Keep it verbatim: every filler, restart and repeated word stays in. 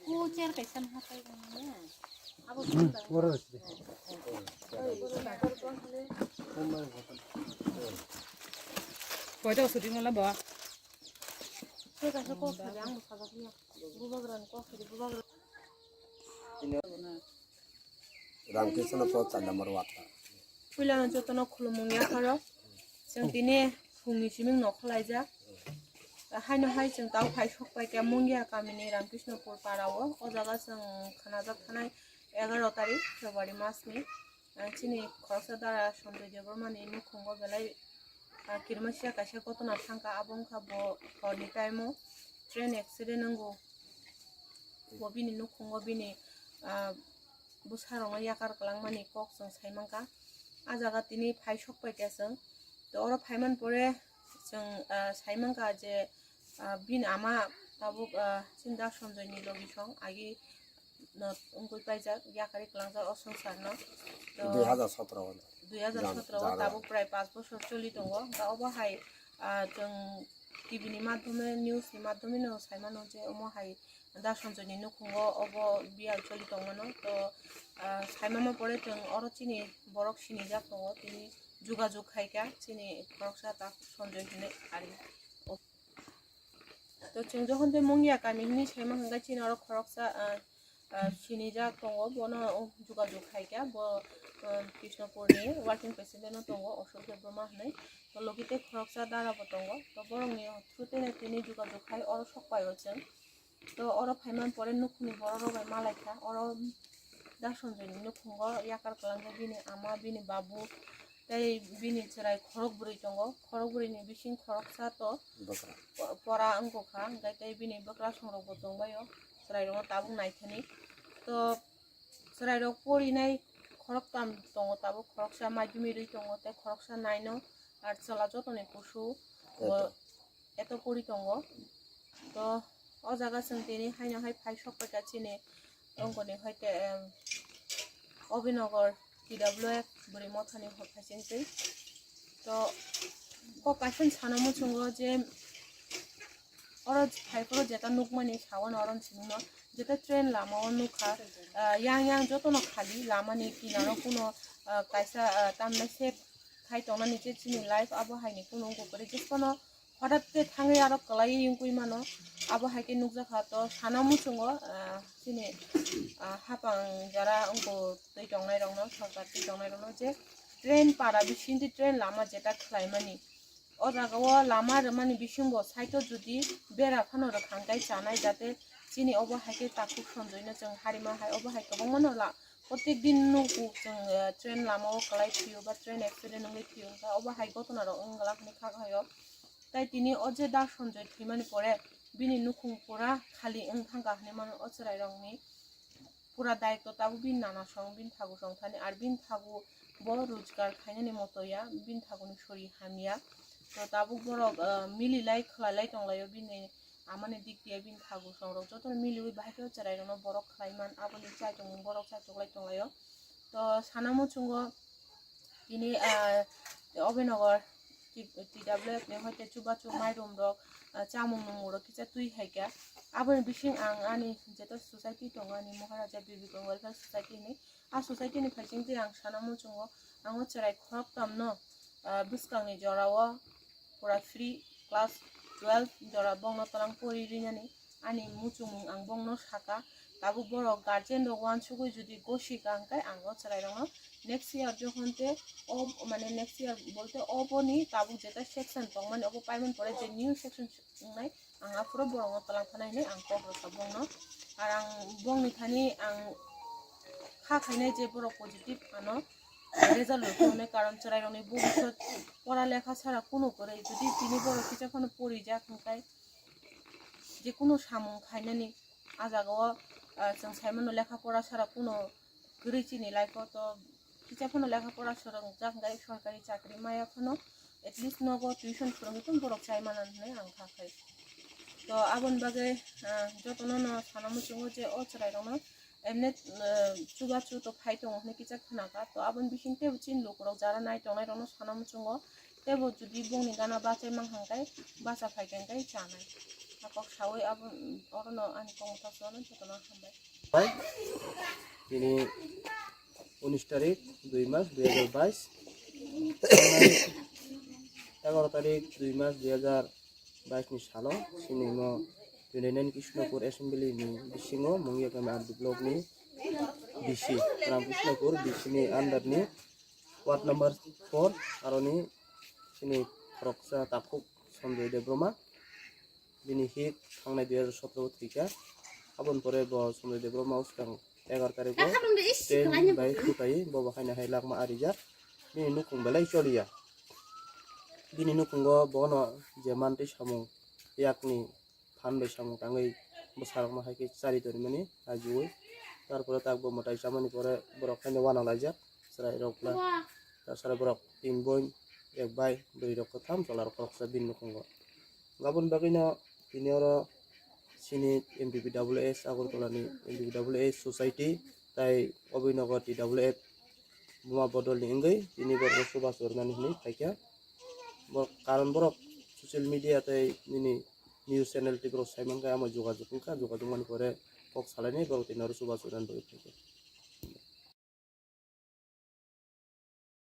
Ku chair kaisa maha tei abo. Koito suti mala ba. Chair kaisa kok sadi ang sajak niya. Bubagrani kok sadi bubagra. Ramkrishna Prasad number one. Puilano jotono khulumung yapharo. Chwng tini phungni siming nokho laijak. Haino hai chwng tau phai sok pai khe Mungia kamini Ramkrishnopur para o. O jaga chwng khanajak thanai egaroh tarik February masni. Ah, chini khoroksa dara Sanjoy Debbarmani nukhungo belai, ah, kirima siya kaisa gotona thangkha, abo wngkha bo horni time o train accident wngo. Bo bini nukhungo bini, ah, bwsarokno yakar kwlangmani kok chwng sai mankha. A jaga tini phai sok pai kha chwng. To oro phaiman pore chwng, ah, sai mankha je, ah, bini ama tabuk, ah, chini da Sanjoyni logi song agi no wngwi paijak, yakari kwlangjak o swngcharno. To dui hajar sotro o. Dui hajar sotro o jana, jana. Tabuk prai panch bochor choli tongo. Hwnkhe obo hai, ah, chwng T V ni madhyome, news ni madhyome no sai mano je omo hai da Sanjoyni nukhungo obo biyal choli tongmano. To, ah, sai mama pore chwng oro chini borok sinijak tongo, tini jugajug khaikha chini khoroksa ta Sanjoy hinwi ari. To chwng jokhon tei Mungia kami hinwi sai mankha, chini oro khoroksa, ah, ah, sinijak tongo, bono jugajug khaikha, bo, ah, Krishnapurni working president o tongo, Ashok Debbarma hinwi. To logi tei khoroksa dara bo tongo, to borokni through tei tini jugajug khai oro sok pai o chwng. To oro phaiman pore nukhungni borok rok bai malaikha, oro da Sanjoyni nukhungo yakar kwlangkha bini ama, bini babu, tei bini chwrai khorok bwrwi tongo, khorok bwrwini bising khoroksa to bwkra. Po-, pora wngkha, hwnkhe tei bini bwkrasong rokbo tongbaio, chwrairokno tabuk naithani. To chwrairok porinai khoroktam tongo, tabuk khoroksa madhyamik rwi tongo, tei khoroksa nine o, ar chwla jotoni kusu bo eto. Eto pori tongo. To o jaga chwng tini haino hai phai sok paikha chini tongkoni hai te, em, Abhinagar T W F bwrwi mothani hor phaising twi. To kok kaisa sana muchungo je oro phai phuru jeta nukmani sawano oro simi no jeta train lama o nukha, ah, yang yang jotono khali lamani kinaro kuno, ah, kaisa, ah, tamni sep khai tongnani je chini life abo haini kunu wngkha kwrwi, just phano hothat khe thangwi aro kwlaiwi wngwi mano. Abo hai khe nukjakha to sana muchungo, ah, chini, ah, hapang jara wngkha twi tongnairokno, sorkar twi tongnairokno je train para bisingtwi train lama jeta khlaimani. O jaga o lama rwmani bisingo side o jodi bera phano rwkhang khe chanai jate chini obo hai khe takhuk Sanjoyno chwng harima hai obo hai kwbangmano la-, Protek din nugo chwng, eh, train lama o kwlai thwio ba train accident wngwi thwio, hwnkhe obo hai ghotona rok wng glak hinwi kha khaio. Tai tini o je da Sanjoy thwimani pore bini nukhung pura khali wng thangkha hinwi mano o chwrai rokni pura daitw tabuk bini nana song, bini thagu song thani, ar bini thagu bo rojgar khainani moto ya, bini thaguni sori hamya. To tabuk borok, eh, mililai khwlailai tonglaio bini amani dik tiya bini thagu songrok jotono miliwi bahai khe chwrairokno borok khlai man, aboni chaichung borok chaichuk lai tonglaio. To sana muchungo tini, ah, Abhinagar T-, T W F ni hoite chubachu mairum rok, ah, chamung nungmung rok kisa twi hai kha. Aboni bising ang ani jeto society tongo, ani Maharaja Birbikrama Welfare Society hinwi, a society ni phaising twi ang sana muchungo, ang o chwrai khoroktham no, ah, bwskang ni jora o pura free class twelve jora bongno twlang pori rinani ani muchungmung ang bongno saka. Tabuk borok guardian rok wansugwi jodi gosi ka hwnkhe ang o chwrai rokno next year jokhon te o mane next year bolte oboni tabuk jeta section tongmani obo paimani pore je new section wngnai ang aphuru borokno twlang thana hinwi ang kok rwkha bongno. Ar ang bongni thani ang kha khainai je borok positive ano result rwkha hwnwi, karon chwrairokni bhobishyot pora lekha sara kunu kwrwi, jodi tini borok kisa phano porijak hwnkhe je kunu samung khainani a jaga o, ah, chwng sai mano lekha pora sara kunu kwrwi chini life o, to kisa phano lekha pora swrwngjak hwnkhe sorkari chakri maya phano at least nogo tuition phwrwngwi tong borok chai mano hinwi ang kha khai. To aboni bagwi, ah, jotono no sana muchungo je o chwrairokno emne, ah, chubachu to phai tongo hwnwi kisa khnakha. To aboni bising teibo chini lukurok jara nai tongnairokno sana muchungo, teibo jodi bongni gana bachai mankha hwnkhe bacha phaikha hwnkhe chanai. Hakok saui abo, orono ani kokmotha chuano jotono hambai. Bai, tini unis tarik dui mas dui hajar bais, egaro tarik dui mas dui hajar bais ni salo chini no twenty nine Krishnapur Assembly ni bisingo Mungiakami R D block ni B C, Ram Krishnapur B C ni under ni ward number four, aroni chini khoroksa takhuk Sanjoy Debbarma. Bini hik thangnai dui hajar sotro o thwikha. Aboni pore bo Sanjoy Debbarma o swkang egar tarikh o train bai kwtai bo bo haino hai lakma arijak. Bini nukhung belai choliya. Bini nukhungo bono je mantwi samung yakni phan bai samung tangwi bwsarokno hai khe chari tonimani ajiui. Tarpore tak bo mwtai chamani pore borok haino uanalaijak chwrairok bwla. Tasara borok tin boin, ek bai, bwrwi rok kwtham, chwla rok khoroksa bini nukhungo. Aboni bagwino tini oro chini M P P W S Agartala ni M P P W S society tai Abhinagar T W F Buma bodol ni wngwi tini borok chubachu rwnani hwnwi phaikha. Bo karon borok social media tei nini news channel tei borok saimankha, amo jogajog wngkha, jogajog mani pore kok salainai borok tini oro chubachu rwnani bagwi phaikha.